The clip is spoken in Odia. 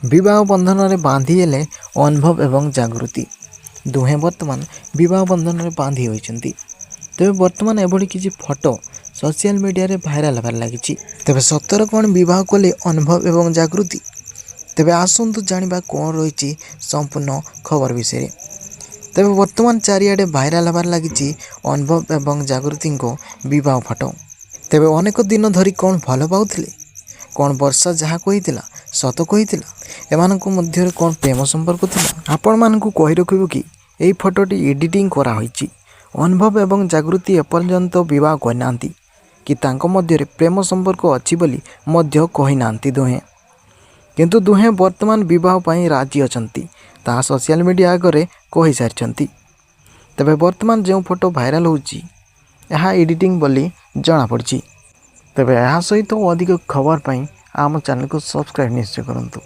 ବିବାହ ବନ୍ଧନରେ ବାନ୍ଧି ହେଲେ ଅନୁଭବ ଏବଂ ଜାଗୃତି। ଦୁହେଁ ବର୍ତ୍ତମାନ ବିବାହ ବନ୍ଧନରେ ବାନ୍ଧି ହୋଇଛନ୍ତି। ତେବେ ବର୍ତ୍ତମାନ ଏଭଳି କିଛି ଫଟୋ ସୋସିଆଲ ମିଡ଼ିଆରେ ଭାଇରାଲ ହେବାରେ ଲାଗିଛି। ତେବେ ସତରେ କ'ଣ ବିବାହ କଲେ ଅନୁଭବ ଏବଂ ଜାଗୃତି? ତେବେ ଆସନ୍ତୁ ଜାଣିବା କ'ଣ ରହିଛି ସମ୍ପୂର୍ଣ୍ଣ ଖବର ବିଷୟରେ। ତେବେ ବର୍ତ୍ତମାନ ଚାରିଆଡ଼େ ଭାଇରାଲ ହେବାରେ ଲାଗିଛି ଅନୁଭବ ଏବଂ ଜାଗୃତିଙ୍କ ବିବାହ ଫଟୋ। ତେବେ ଅନେକ ଦିନ ଧରି କ'ଣ ଭଲ ପାଉଥିଲେ? କ'ଣ ବର୍ଷା ଯାହା କହିଥିଲା ସତ କହିଥିଲା? ଏମାନଙ୍କ ମଧ୍ୟରେ କ'ଣ ପ୍ରେମ ସମ୍ପର୍କ ଥିଲା? ଆପଣମାନଙ୍କୁ କହି ରଖିବୁ କି ଏହି ଫଟୋଟି ଏଡ଼ିଟିଂ କରାହୋଇଛି। ଅନୁଭବ ଏବଂ ଜାଗୃତି ଏପର୍ଯ୍ୟନ୍ତ ବିବାହ କରିନାହାନ୍ତି କି ତାଙ୍କ ମଧ୍ୟରେ ପ୍ରେମ ସମ୍ପର୍କ ଅଛି ବୋଲି ମଧ୍ୟ କହିନାହାନ୍ତି ଦୁହେଁ। କିନ୍ତୁ ଦୁହେଁ ବର୍ତ୍ତମାନ ବିବାହ ପାଇଁ ରାଜି ଅଛନ୍ତି, ତାହା ସୋସିଆଲ ମିଡ଼ିଆ ଆଗରେ କହିସାରିଛନ୍ତି। ତେବେ ବର୍ତ୍ତମାନ ଯେଉଁ ଫଟୋ ଭାଇରାଲ ହେଉଛି, ଏହା ଏଡ଼ିଟିଂ ବୋଲି ଜଣାପଡ଼ିଛି। ତେବେ ଏହା ସହିତ ଅଧିକ ଖବର ପାଇଁ ଆମ ଚ୍ୟାନେଲକୁ ସବସ୍କ୍ରାଇବ୍ ନିଶ୍ଚୟ କରନ୍ତୁ।